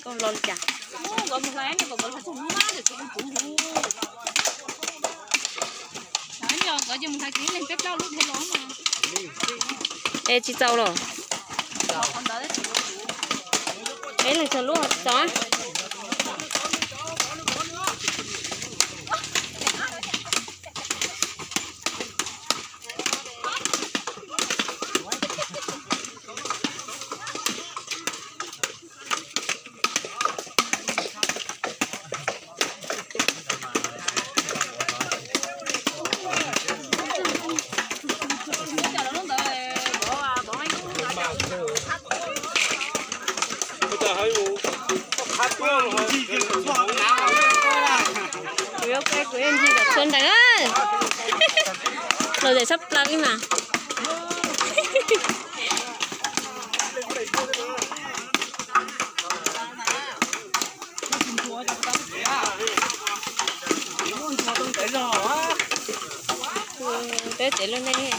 Koj lo li cas? Es tsis txaus los? Es leej twg lub tsis txaus? Txhua ntawd los zem tshaj plaws li mas. Peb tsev lub neej.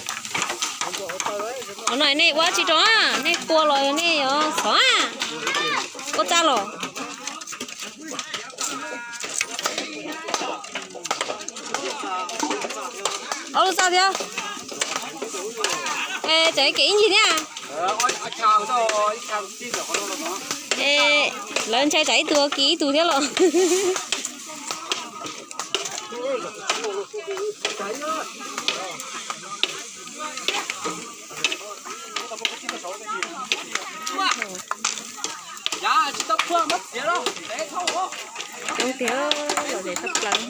Qhov no nej ua tsis rau, nej kua los nej yuav xov, ua txaj los. Ob lub txaj thiab. Tseem kev ib ncig thiab. Lawv ntshai tsam ib tug kiv ib tug thiab los. Coob tiag, los zem tshaj plaws.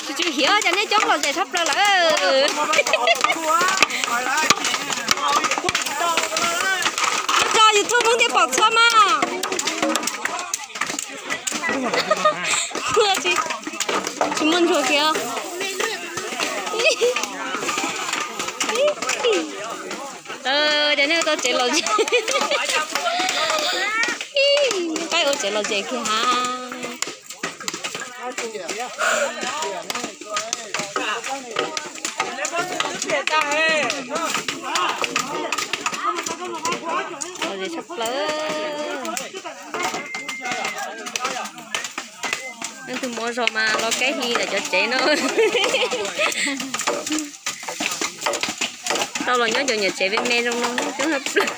Tsis tsw hiav, cas nej coob los zem tshaj plaws lawm. Tso YouTube Hmoob Tiab Pom Txhuab mas. Tsis muaj ntsuag kiag. Ces nej tau tsev los zem. Qaib ua tsev los zem kiag ha. Los zem tshaj plaws. Leej twg muaj zog mas los kaib hli ntawm cov tsev no. Tau los nyob cov niam tsev me me zoo no coob tshaj plaws.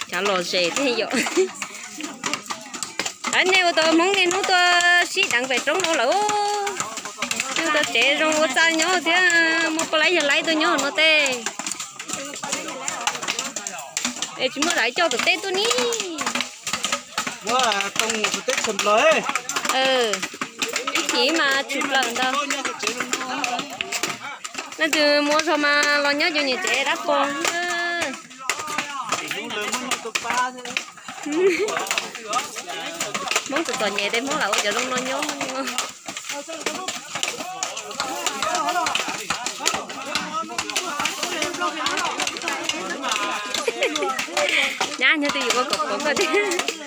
Cov los zem thiab yom. Ab, nej ua tau Hmoob niaj hnub tuaj sib deev pem roob no lawm. Nej ua tau tsev zoo ua txaj nyob thiab, muaj poj laib yawg laib tuaj nyob no tej. Es tsis muaj daim coj tom teb tuaj ni. Ib chim mas tshwm plaws ntag. Leej twg muaj zog mas los nyob cov niam tsev dab pog. Hmoob txom txom nyem tej Hmoob lam ua cov zoo no nyob. Nyab nyob twj ywm ua kom pom koj tiag.